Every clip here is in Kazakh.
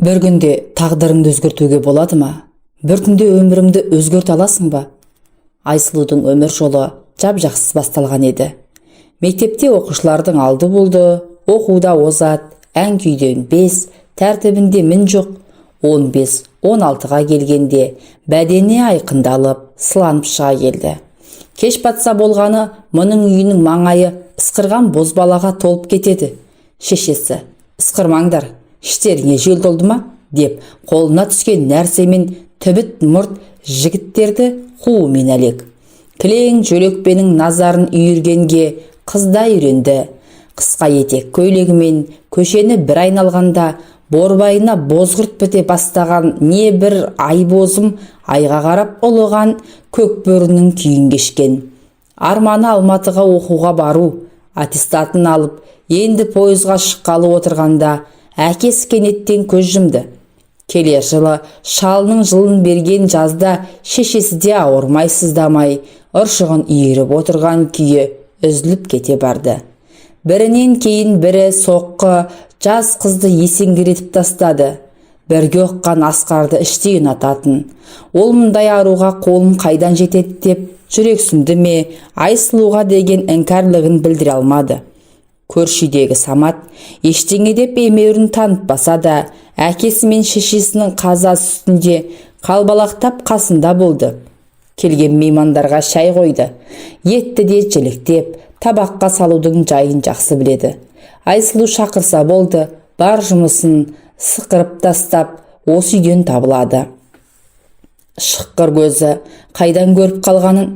Бір күнде тағдырыңды өзгертуге болады ма? Бір түнде өміріңді өзгерте аласың ба? Айсұлудың өмір жолы жап-жақсы басталған еді. Мектепте оқушылардың алды болды, оқуда озат, ән-күйден 5, тәртібінде мін жоқ. 15-16-ға келгенде бәдене айқындалып, сыланып шыға келді. Кеш батса болғаны, мұның үйінің маңайы ысқырған бозбалаға толып кетеді. Шешесі: «Ысқырмаңдар, іштеріңе жел толды ма?» деп, қолына түскен нәрсемен түбіт мұрт жігіттерді қуумен әлек. Кілең жөрекпенің назарын үйіргенге қызда үйренді. Қысқа етек көйлегімен көшені бір айналғанда, борбайына бозғырт біте бастаған не бір айбозым айға қарап ұлыған көкбөрінің күйін кешкен. Арманы Алматыға оқуға бару. Аттестатын алып, енді пойызға шыққалы отырғанда, әкесі кенеттен көз жұмды. Келер жылы шалының жылын берген жазда шешесі де ауырмай, сыздамай, ұршығын иіріп отырған күйі үзіліп кете барды. Бірінен кейін бірі соққы жас қызды есеңгіретіп тастады. Бірге ұққан Асқарды іштей ұнататын. Ол мұндай аруға қолым қайдан жетеді деп жүрексінді ме, Айсұлуға деген іңкәрлігін білдіре алмады. Көрші үйдегі Самат ештеңе деп емеурін танытпаса да, әкесі мен шешесінің қазасы үстінде қалбалақтап қасында болды. Келген меймандарға шай қойды. Етті де жіліктеп, табаққа салудың жайын жақсы біледі. Айсұлу шақырса болды, бар жұмысын сықырып тастап, осы үйден табылады. Шыққыр көзі қайдан көріп қалғанын,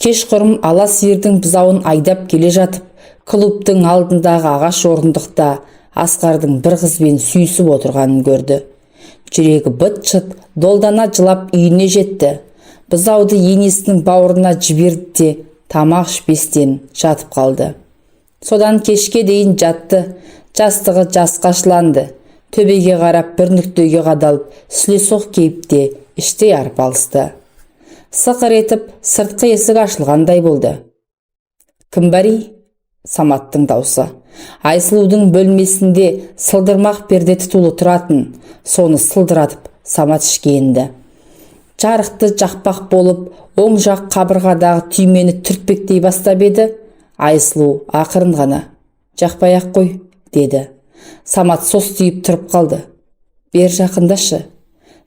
кешқұрым ала сиырдың бұзауын айдап келе жатып, клубтың алдындағы ағаш орындықта Асқардың бір қызбен сүйісіп отырғанын көрді. Жүрегі быт-шыт, долдана жылап үйіне жетті. Бұзауды енесінің бауырына жіберді де, тамақ ішпестен жатып қалды. Содан кешке дейін жатты. Жастығы жасқа шыланды. Төбеге қарап, бір нүктеге қадалып, сүлесоқ кейіпте іштей арпалысты. Сықыр етіп сыртқы есік ашылғандай болды. «Кім бар ей?» Саматтың даусы. Айсұлудың бөлмесінде сылдырмақ перде тұтулы тұратын. Соны сылдыратып, Самат ішке енді. Жарықты жақпақ болып, оң жақ қабырғадағы түймені түртпектей бастап еді, Айсұлу ақырын ғана: «Жақпай ақ қой», – деді. Самат состиып тұрып қалды. «Бер жақындашы».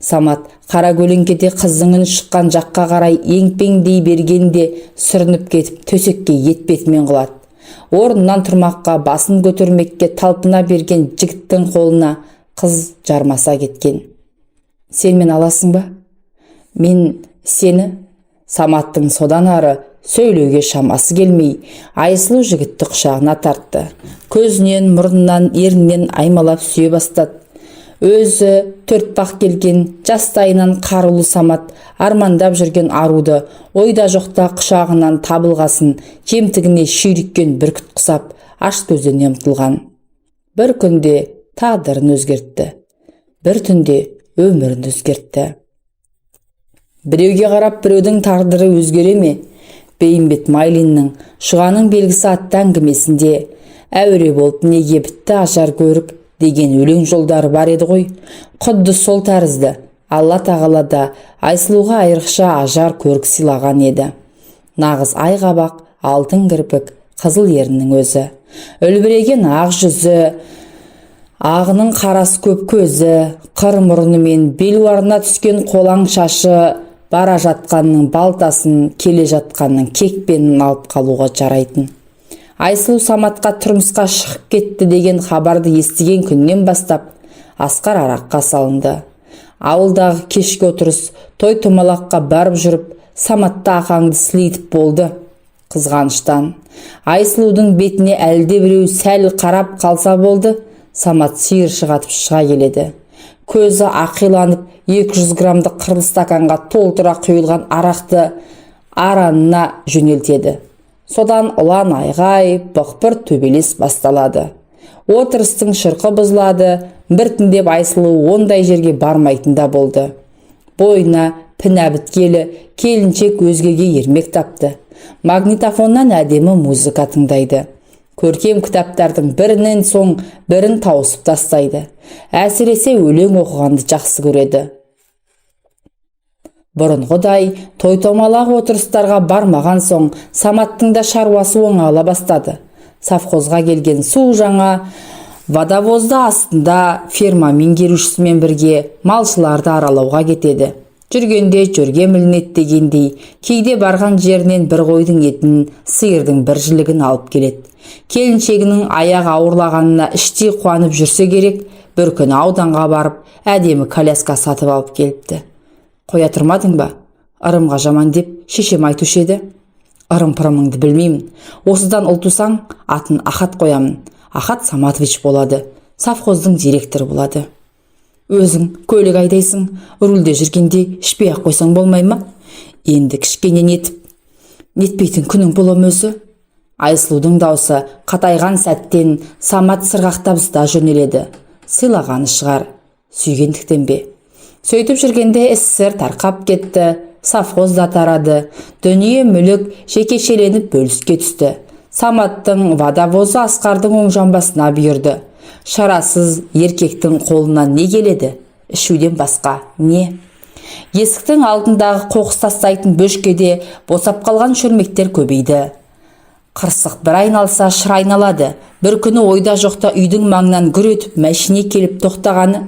Самат қара көлеңкеде қыздың үні шыққан жаққа қарай еңпеңдей бергенде, сүрініп кетіп, төсекке етпетімен құлады. Орнынан тұрмаққа, басын көтермекке талпына берген жігіттің қолына қыз жармаса кеткен. «Сен мен аласың ба? Мен сені...» Саматтың содан ары сөйлеуге шамасы келмей, Айсұлу жігітті құшағына тартты. Көзінен, мұрнынан, ернінен аймалап сүйе бастады. Өзі төртпақ келген жастайынан қарулы Самат армандап жүрген аруды ойда жоқта құшағынан табылғасын, жемтігіне шүйліккен бүркіт құсап, аш көздене ұмтылған. Бір күнде тағдырын өзгертті, бір түнде өмірін өзгертті. Біреуге қарап біреудің тағдыры өзгере ме? Бейімбет Майлиннің «Шұғаның белгісі» атты әңгімесінде «Әуре болып неге бітті ажар көрік» деген өлең жолдары бар еді ғой. Құдды сол тәрізді Алла Тағала да Айсұлуға айрықша ажар көрік сыйлаған еді. Нағыз айқабақ, алтын кірпік, қызыл еріннің өзі, үлбіреген ақ жүзі, ағының қарасы көп көзі, қыр мұрны мен белуарына түскен қолаң шашы бара жатқанның балтасын, келе жатқанның кетпенін алып қалуға жарайтын. Айсұлу Саматқа тұрмысқа шығып кетті деген хабарды естіген күннен бастап Асқар араққа салынды. Ауылдағы кешкі отырыс, той томалаққа барып жүріп, Саматты ақаңды сілейтіп болды қызғаныштан. Айсұлудың бетіне әлде біреу сәл қарап қалса болды, Самат сиыршық атып шыға келеді. Көзі ақиланып, 200 граммдық қырлы стаканға толтыра құйылған арақты аранына жөнелтеді. Содан ұлан айғай, бықпыр төбелес басталады. Отырыстың шырқы бұзылады. Біртіндеп Айсұлу ондай жерге бармайтын да болды. Бойына пінә біткелі келіншек өзгеге ермек тапты. Магнитофоннан әдемі музыка тыңдайды. Көркем кітаптардың бірінен соң бірін тауысып тастайды. Әсіресе өлең оқығанды жақсы көреді. Бұрынғыдай той-томалақ отырыстарға бармаған соң Саматтың да шаруасы оңала бастады. Совхозға келген су жаңа водовозды астында ферма меңгерушісімен бірге малшыларды аралауға кетеді. Жүргенде жөргем ілінеді дегендей, кейде барған жерінен бір қойдың етін, сиырдың бір жілігін алып келеді. Келіншегінің аяғы ауырлағанына іштей қуанып жүрсе керек, бір күні ауданға барып, әдемі коляска сатып алып келіпті. Қоя тұрмадың ба? Ырымға жаман деп шешем айтушы еді. Ырым-пырымыңды білмеймін. Осыдан ұл тусаң, атын Ахат қоямын. Ахат Саматович болады. Совхоздың директоры болады. Өзің көлік айдайсың, рульде жүргенде ішпей-ақ қойсаң болмай ма? Енді кішкене нетіп, нетпейтін күнің бола ма өзі? Айсұлудың даусы қатайған сәттен Самат сырғақтап зыта жөнеледі. Сыйлағаны шығар, сүйгендіктен бе? Сөйтіп жүргенде СССР тарқап кетті, совхоз да тарады, дүние мүлік жекешеленіп бөліске түсті. Саматтың водовозы Асқардың оң жамбасына бұйырды. Шарасыз еркектің қолынан не келеді? Ішуден басқа не? Есіктің алдындағы қоқыс тастайтын бөшкеде босап қалған шөлмектер көбейді. Қырсық бір айналса, шыр айналады. Бір күні ойда жоқта үйдің маңынан гүр етіп мәшине келіп тоқтағаны,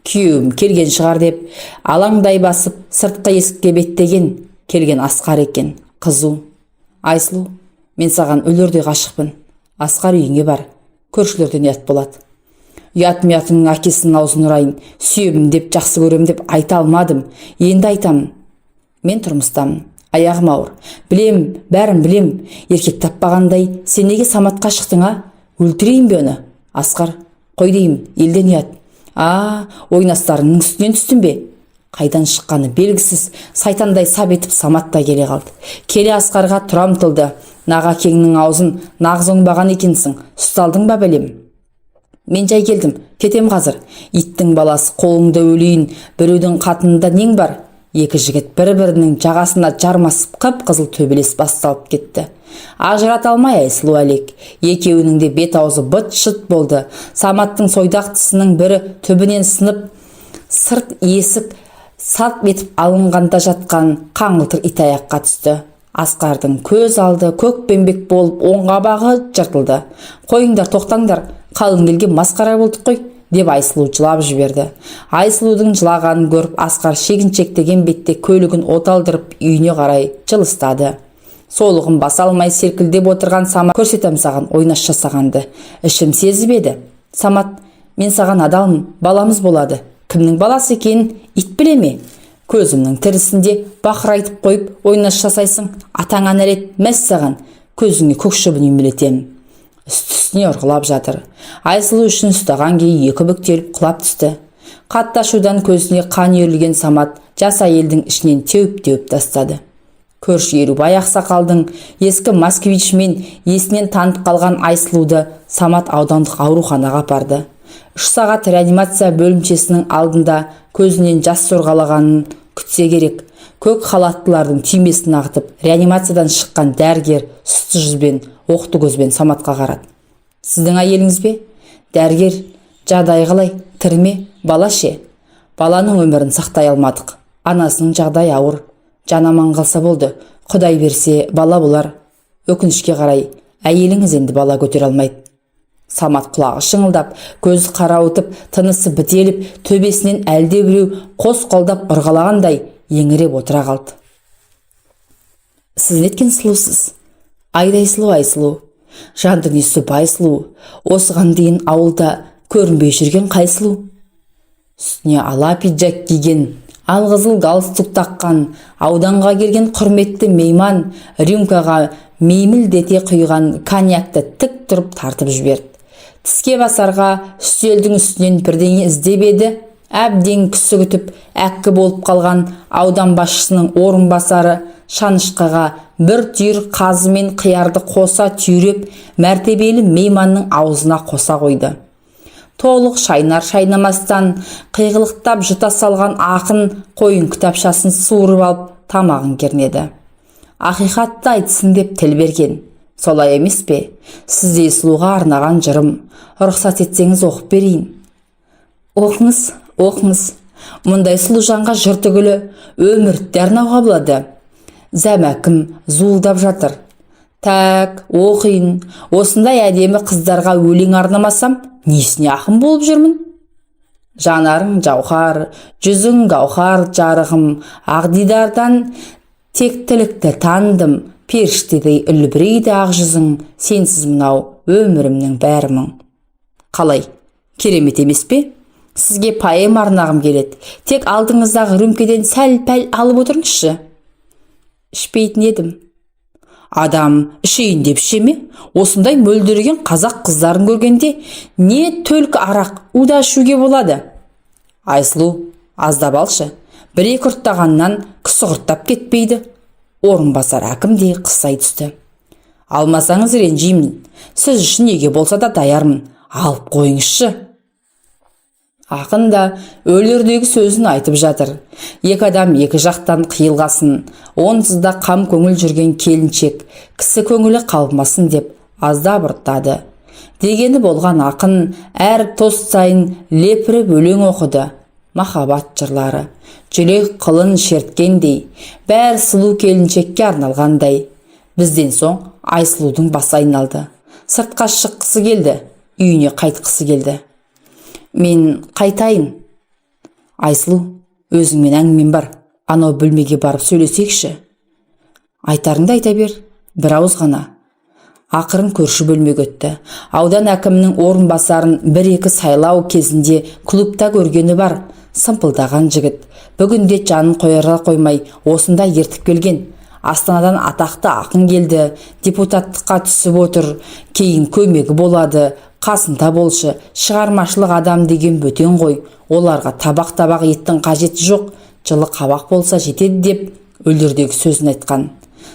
күйеуім келген шығар деп алаңдай басып сыртқы есікке беттеген келген Асқар екен. Қызу. Айсұлу, мен саған өлердей ғашықпын. Асқар, үйіңе бар. Көршілерден ұят болады. Ұят мұятыңның әкесінің аузын ұрайын. Сүйемін деп, жақсы көрем деп айта алмадым. Енді айтамын. Мен тұрмыстамын. Аяғым ауыр. Білем, бәрін білем. Еркек таппағандай сен неге Саматқа шықтың, а? Өлтірейін бе оны? Асқар, қой деймін, елден ұят. А, ойнастарыңның үстінен түстің бе? Қайдан шыққаны белгісіз сайтандай сап етіп Самат та келе қалды. Келе Асқарға тұра ұмтылды. Нағакеңнің аузын нағыз оңбаған екенсің. Ұсталдың ба, бәлем? Мен жай келдім, кетем қазір. Иттің баласы, қолыңда өлейін, біреудің қатынында нең бар? Екі жігіт бір-бірінің жағасына жармасып қып-қызыл төбелес басталып кетті. Ажырата алмай Айсұлу әлек. Екеуінің де бет аузы быт-шыт болды. Саматтың сойдақ тісінің бірі түбінен сынып, сырт есік сарт етіп алынғанда жатқан қаңылтыр итаяққа түсті. Асқардың көз алды көкпеңбек болып, оң қабағы жыртылды. Қойыңдар, тоқтаңдар, қалың елге масқара болдық қой, деп Айсұлу жылап жіберді. Айсұлудың жылағанын көріп, Асқар шегіншектеген бетте көлігін оталдырып үйіне қарай жылыстады. Солығын баса алмай селкілдеп отырған Самат, көрсетем саған ойнас жасағанды. Ішім сезіп еді. Самат, мен саған адалмын, баламыз болады. Кімнің баласы екенін ит біле ме? Көзімнің тірісінде бақырайтып қойып ойнас жасайсың. Атаңа нәлет, мәссаған, көзіңе көк шыбын үймелетемін. Үсті-үстіне ұрғылап жатыр. Айсұлу үшін ұстаған күйі екі бүктеліп құлап түсті. Қатты ашудан көзіне қан үйірілген Самат жас әйелдің ішінен теуіп-теуіп тастады. Көрші Ерубай ақсақалдың ескі москвичмен есінен танып қалған Айсұлуды Самат аудандық ауруханаға апарды. 3 сағат реанимация бөлімшесінің алдында көзінен жас сорғалағанын күтсе керек. Көк халаттылардың түймесін ағытып, реанимациядан шыққан дәрігер сұсты жүзбен, оқты көзбен Саматқа қарады. Сіздің әйеліңіз бе? Дәрігер, жағдайы қалай? Тірі ме? Бала ше? Баланың өмірін сақтай алмадық. Анасының жағдайы ауыр. Жан аман қалса болды. Құдай берсе, бала болар. Өкінішке қарай, әйеліңіз енді бала көтере алмайды. Самат құлағы шыңылдап, көзі қарауытып, тынысы бітеліп, төбесінен әлде біреу қос қолдап ырғалағандай еңіреп отыра қалды. Сіз неткен сұлусыз? Айдай сұлу Айсұлу. Жан дүниесі бай сұлу. Осыған дейін ауылда көрінбей жүрген қай сұлу? Үстіне ала пиджак киген, алқызыл галстук таққан, ауданға келген құрметті мейман рюмкаға меймілдете құйған коньякты тік тұрып тартып жіберді. Тіске басарға үстелдің үстінен бірдеңе іздеп еді, әбден күсі күтіп, әккі болып қалған аудан басшысының орынбасары шанышқыға бір түйір қазы мен қиярды қоса түйреп, мәртебелі мейманның аузына қоса қойды. Толық шайнар шайнамастан қиғылықтап жұта салған ақын қойын кітапшасын суырып алып тамағын кернеді. Ақиқатты айтсын деп тіл берген. Солай емес пе? Сіздей сұлуға арнаған жырым. Рұқсат етсеңіз, оқып берейін. Оқыңыз, оқыңыз. Мұндай сұлу жанға жыр түгілі, өмірді де арнауға болады. Зәмәкім зуылдап жатыр. Так, оқиын. Осындай әдемі қыздарға өлең арнамасам, несіне ақын болып жүрмін? Жанарың жауһар, жүзің гауһар, жарығым. Ақ дидардан тектілікті таныдым. Періштедей үлбірейді ақ жүзің. Сенсіз мынау өмірімнің бәрі мұң. Қалай, керемет емес пе? Сізге поэма арнағым келеді. Тек алдыңыздағы рюмкеден сәл пәл алып отырыңызшы. Ішпейтін едім. Адам ішейін деп іше ме? Осындай мөлдіреген қазақ қыздарын көргенде не только арақ, у да ішуге болады. Айсұлу, аздап алшы. Бір екі ұрттағаннан кісі құрттап кетпейді. Орынбасар әкім де қыстай түсті. Алмасаңыз, ренжимін. Сіз үшін неге болса да даярмын. Алып қойыңызшы. Ақын да өлердегі сөзін айтып жатыр. Екі адам екі жақтан қиылғасын, онсыз да қам көңіл жүрген келіншек кісі көңілі қалмасын деп аздап ұрттады. Дегені болған, ақын әр тост сайын лепіріп өлең оқыды. Махаббат жырлары жүрек қылын шерткендей, бәрі сұлу келіншекке арналғандай. Бізден соң Айсұлудың басы айналды. Сыртқа шыққысы келді, үйіне қайтқысы келді. Мен қайтайын. Айсұлу, өзіңмен әңгімем бар. Анау бөлмеге барып сөйлесейікші. Айтарыңды айта бер. Бір ауыз ғана. Ақырын көрші бөлмеге өтті. Аудан әкімінің орынбасарын бір-екі сайлау кезінде клубта көргені бар. Сымпылдаған жігіт. Бүгінде жанын қояра қоймай осында ертіп келген. Астанадан атақты ақын келді, депутаттыққа түсіп отыр, кейін көмегі болады, қасында болшы. Шығармашылық адам деген бөтен ғой. Оларға табақ-табақ еттің қажеті жоқ, жылы қабақ болса жетеді деп өлердегі сөзін айтқан.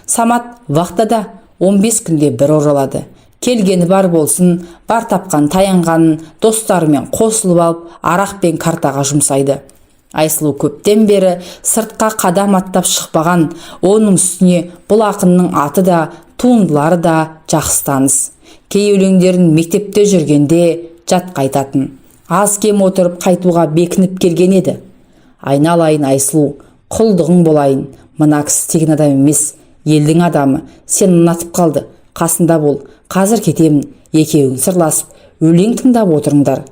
Самат вахтада, 15 күнде бір оралады. Келгені бар болсын, бар тапқан таянғанын достарымен қосылып алып, арақ пен картаға жұмсайды. Айсұлу көптен бері сыртқа қадам аттап шықпаған. Оның үстіне бұл ақынның аты да, туындылары да жақсы таныс. Кей өлеңдерін мектепте жүргенде жатқа айтатын. Аз кем отырып қайтуға бекініп келген еді. Айналайын Айсұлу, құлдығың болайын. Мына кісі тегін адам емес, елдің адамы. Сен ұнатып қалды, қасында бол. Қазір кетемін. Екеуің сырласып, өлең тыңдап отырыңдар.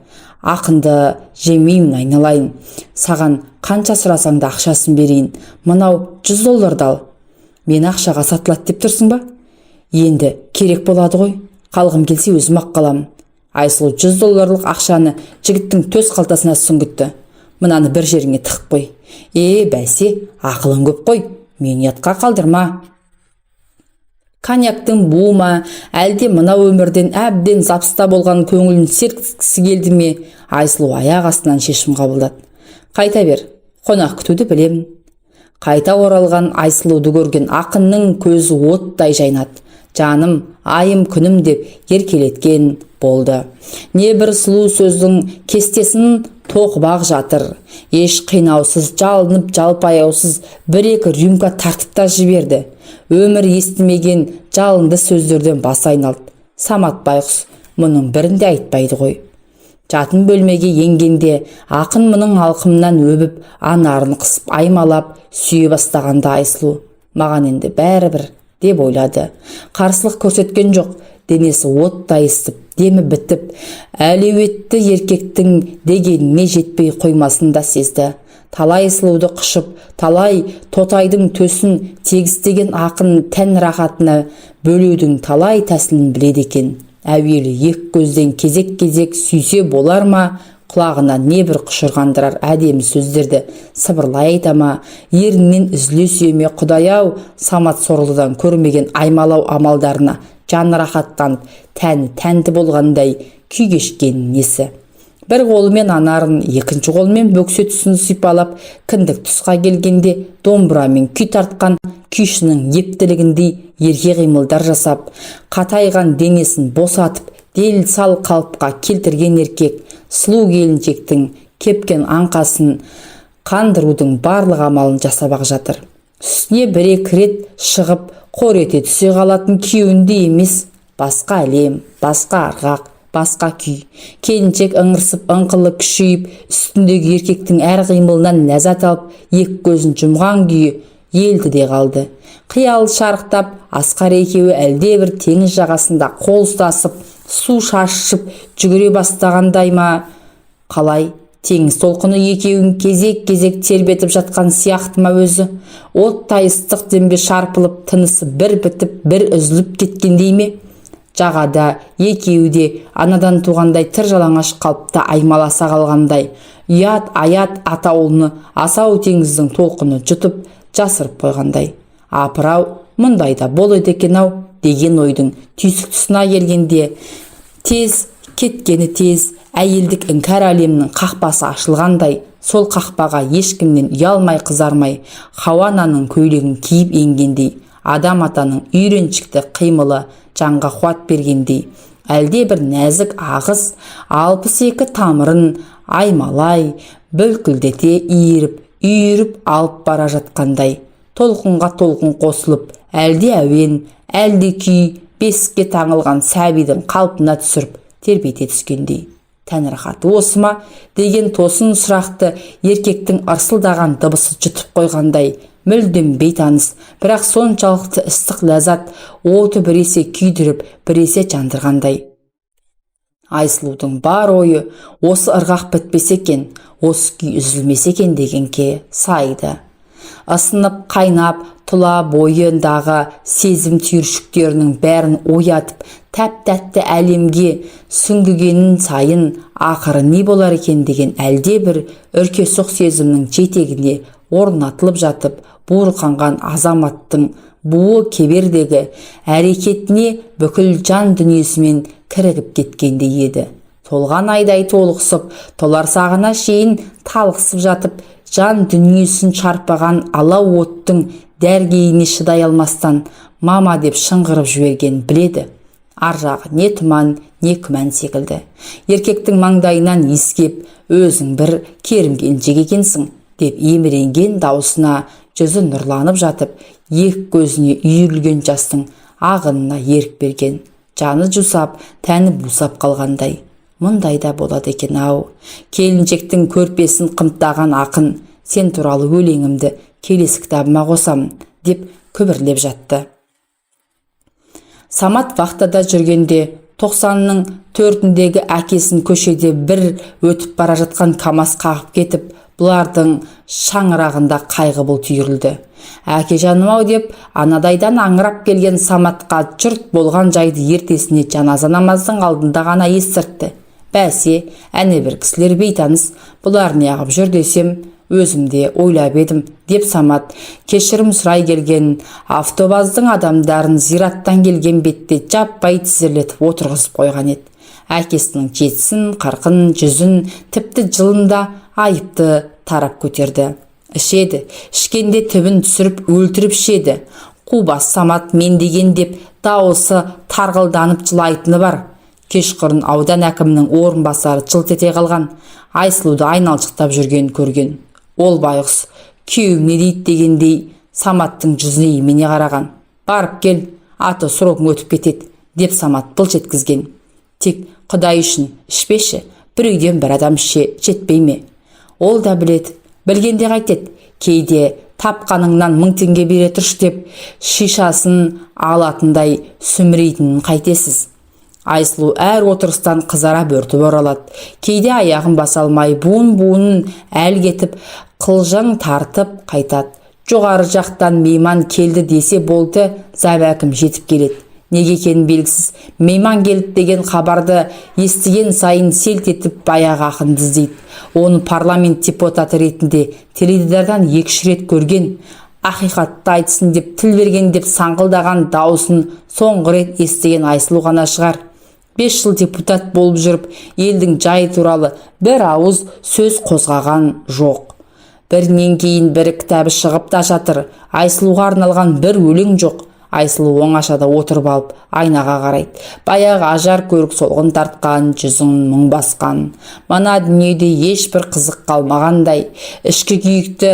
Ақынды жемеймін, айналайын. Саған қанша сұрасаң да ақшасын берейін. Мынау 100 долларды ал. Мені ақшаға сатылады деп тұрсың ба? Енді керек болады ғой. Қалғым келсе, өзім ақ қаламын. Айсұлу 100 долларлық ақшаны жігіттің төс қалтасына сүңгітті. Мынаны бір жеріңе тығып қой. Е, бәсе, ақылың көп қой. Мені ұятқа қалдырма. Коньяктың буы ма, әлде мынау өмірден әбден запыста болған көңілін сергіткісі келді ме, Айсұлу аяқ астынан шешім қабылдады. Қайта бер, қонақ күтуді білемін. Қайта оралған Айсұлуды көрген ақынның көзі оттай жайнады. Жаным, айым, күнім деп еркелеткен болды. Не бір сұлу сөздің кестесін тоқып-ақ жатыр. Еш қинаусыз, жалынып жалпаяусыз бір екі рюмка тартып та жіберді. Өмір естімеген жалынды сөздерден басы айналды. Самат байғұс мұның бірін де айтпайды ғой. Жатын бөлмеге енгенде ақын мұның алқымынан өбіп, анарын қысып аймалап сүйе бастағанда, Айсұлу маған енді бәрібір деп ойлады. Қарсылық көрсеткен жоқ. Денесі оттай ысып, демі бітіп, әлеуетті еркектің дегеніне жетпей қоймасын да сезді. Талай сұлуды құшып, талай тотайдың төсін тегістеген ақын тән рахатына бөлеудің талай тәсілін біледі екен. Әуелі екі көзден кезек-кезек сүйсе болар ма, құлағына небір құшырғандырар әдемі сөздерді сыбырлай айта ма, ернінен үзіле сүйе ме, құдай-ау, Самат сорлыдан көрмеген аймалау амалдарына жаны рахаттанып, тәні тәнті болғандай күй кешкені несі? Бір қолымен анарын, екінші қолымен бөксе тұсын сипалап, кіндік тұсқа келгенде домбырамен күй тартқан күйшінің ептілігіндей ерке қимылдар жасап, қатайған денесін босатып, дел сал қалыпқа келтірген еркек сұлу келіншектің кепкен аңқасын қандырудың барлық амалын жасап-ақ жатыр. Үстіне бір екі рет шығып, Қор ете түсе қалатын күйеуіндей емес, басқа әлем, басқа ырғақ, басқа күй. Келіншек ыңырсып, ыңқылы күшейіп, үстіндегі еркектің әр қимылынан ләззат алып, екі көзін жұмған күйі елді де қалды. Қиялы шарықтап, Асқар екеуі әлдебір теңіз жағасында қол ұстасып, су шашып жүгіре бастағандай ма, қалай, теңіз толқыны екеуін кезек-кезек тербетіп жатқан сияқты ма өзі, оттай ыстық демге шарпылып, тынысы бір бітіп, бір үзіліп кеткендей ме, жағада екеуі де анадан туғандай тыр жалаңаш қалыпта аймаласа қалғандай, ұят аят атаулыны асау теңіздің толқыны жұтып, жасырып қойғандай. Апыр-ау, мұндай да болады екен-ау деген ойдың түйсік тұсына келгенде, тез кеткені тез, әйелдік іңкәр әлемнің қақпасы ашылғандай, сол қақпаға ешкімнен ұялмай, қызармай Хауа ананың көйлегін киіп енгендей, Адам атаның үйреншікті қимылы жанға қуат бергендей, әлде бір нәзік ағыс 62 тамырын аймалай, бүлкілдете иіріп, үйіріп алып бара жатқандай, толқынға толқын қосылып, әлде әуен, әлде күй бесікке таңылған сәбидің қалпына түсіріп тербете түскендей. Тән рахаты осы ма деген тосын сұрақты еркектің ырсылдаған дыбысы жұтып қойғандай, мүлдем бейтаныс, бірақ соншалықты ыстық ләззат оты біресе күйдіріп, біресе жандырғандай. Айсұлудың бар ойы осы ырғақ бітпесе екен, осы күй үзілмесе екен дегенге сайды. Ысынып қайнап, тұла бойындағы сезім түйіршіктерінің бәрін оятып, тәп-тәтті әлемге сүңгігенін сайын ақыры не болар екен деген әлде бір үркесоқ сезімнің жетегіне орнатылып жатып, буырқанған азаматтың буы кебердегі әрекетіне бүкіл жан дүниесімен кірігіп кеткендей еді. Толған айдай толықсып, толарсағына шейін талықсып жатып, жан дүниесін шарпыған алау оттың дәргейіне шыдай алмастан «мама» деп шыңғырып жіберген біледі. Ар жағы не тұман, не күмән секілді. Еркектің маңдайынан иіскеп, «Өзің бір керім келіншек екенсің» деп еміренген дауысына жүзі нұрланып жатып, екі көзіне үйірілген жастың ағынына ерік берген, жаны жусап, тәні бусап қалғандай. Мұндай да болады екен ау. Келіншектің көрпесін қымтаған ақын «Сен туралы өлеңімді келесі кітабыма қосамын» деп күбірлеп жатты. Самат вахтада жүргенде 94-індегі әкесін көшеде бір өтіп бара жатқан КамАЗ қағып кетіп, бұлардың шаңырағында қайғы бұлт үйірілді. «Әкежаным-ау» деп анадайдан аңырап келген Саматқа жұрт болған жайды ертесіне жаназа намаздың алдында ғана естіртті. «Бәсе, әне бір кісілер бейтаныс, бұлар неғып жүр десем, өзім де ойлап едім», деп Самат кешірім сұрай келген автобаздың адамдарын зираттан келген бетте жаппай тізерлетіп отырғызып қойған еді. Әкесінің жетісін, 40-ын, 100-ін, тіпті жылында айыпты тарап көтерді. «Ішеді, ішкенде түбін түсіріп өлтіріп ішеді. Қубас Самат мен деген» деп дауысы тарғылданып жылайтыны бар. Кешқұрын аудан әкімінің орынбасары жылт ете қалған Айсұлуды айналшықтап жүргенін көрген. Ол байғұс «күйеуім не дейді» дегендей Саматтың жүзіне имене қараған. «Барып кел, аты срогың өтіп кетеді», деп Самат былш еткізген. «Тек құдай үшін ішпеші, бір үйден бір адам ішсе жетпей ме?» Ол да біледі, білгенде қайтеді, кейде «тапқаныңнан 1000 теңге бере тұршы» деп шишасын алатындай сүмірейтінін қайтесіз? Айсұлу әр отырыстан қызара бөртіп оралады. Кейде аяғын баса алмай, буын-буынын әл кетіп, қылжаң тартып қайтады. Жоғары жақтан мейман келді десе болды, зав әкім жетіп келеді. Неге екені белгісіз, мейман келді деген хабарды естіген сайын селт етіп баяғы ақынды іздейді. Оны парламент депутаты ретінде теледидардан екі-үш рет көрген, «ақиқатты айтсын деп тіл берген» деп саңқылдаған дауысын соңғы рет естіген Айсұлу ғана шығар. 5 жыл депутат болып жүріп, елдің жайы туралы бір ауыз сөз қозғаған жоқ. Бірінен кейін бірі кітабы шығып та жатыр, Айсұлуға арналған бір өлең жоқ. Айсұлу оңашада отырып алып айнаға қарайды. Баяғы ажар көрік солғын тартқан, жүзін мұң басқан. Мына дүниеде ешбір қызық қалмағандай, ішкі күйікті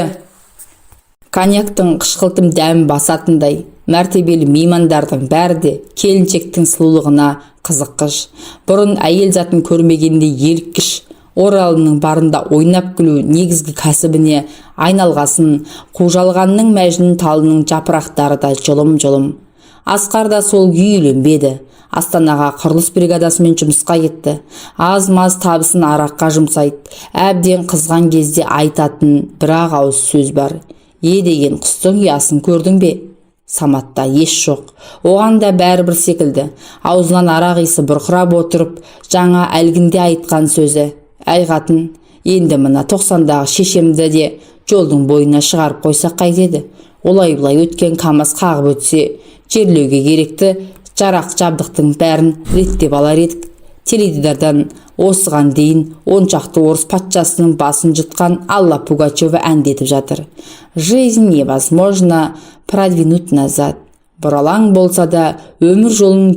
коньяктың қышқылтым дәмі басатындай. Мәртебелі меймандардың бәрі де келіншектің сұлулығына қызыққыш. Бұрын әйел затын көрмегенде еліккіш. Оралының барында ойнап күлу негізгі кәсібіне айналғасын, қужалғанның мәжнүн талының жапырақтары да жұлым-жұлым. Асқар да сол күй үйленбеді. Астанаға құрылыс бригадасымен жұмысқа кетті. Аз-маз табысын араққа жұмсайды. Әбден қызған кезде айтатын бір-ақ ауыз сөз бар: «Е деген құстың ұясын көрдің бе?» Саматта ес жоқ, оған да бәрібір секілді. Аузынан арақ иісі бұрқырап отырып, жаңа әлгінде айтқан сөзі: «Әй, қатын, енді мына 90-дағы шешемді де жолдың бойына шығарып қойсақ қайтеді? Олай-былай өткен КамАЗ қағып өтсе, жерлеуге керекті жарақ жабдықтың бәрін реттеп алар едік». Теледидардан осыған дейін 10 шақты орыс патшасының басын жұтқан Алла Пугачева әндетіп жатыр: «Жизнь невозможно продвинуть назад». Бұралаң болса да, өмір жолын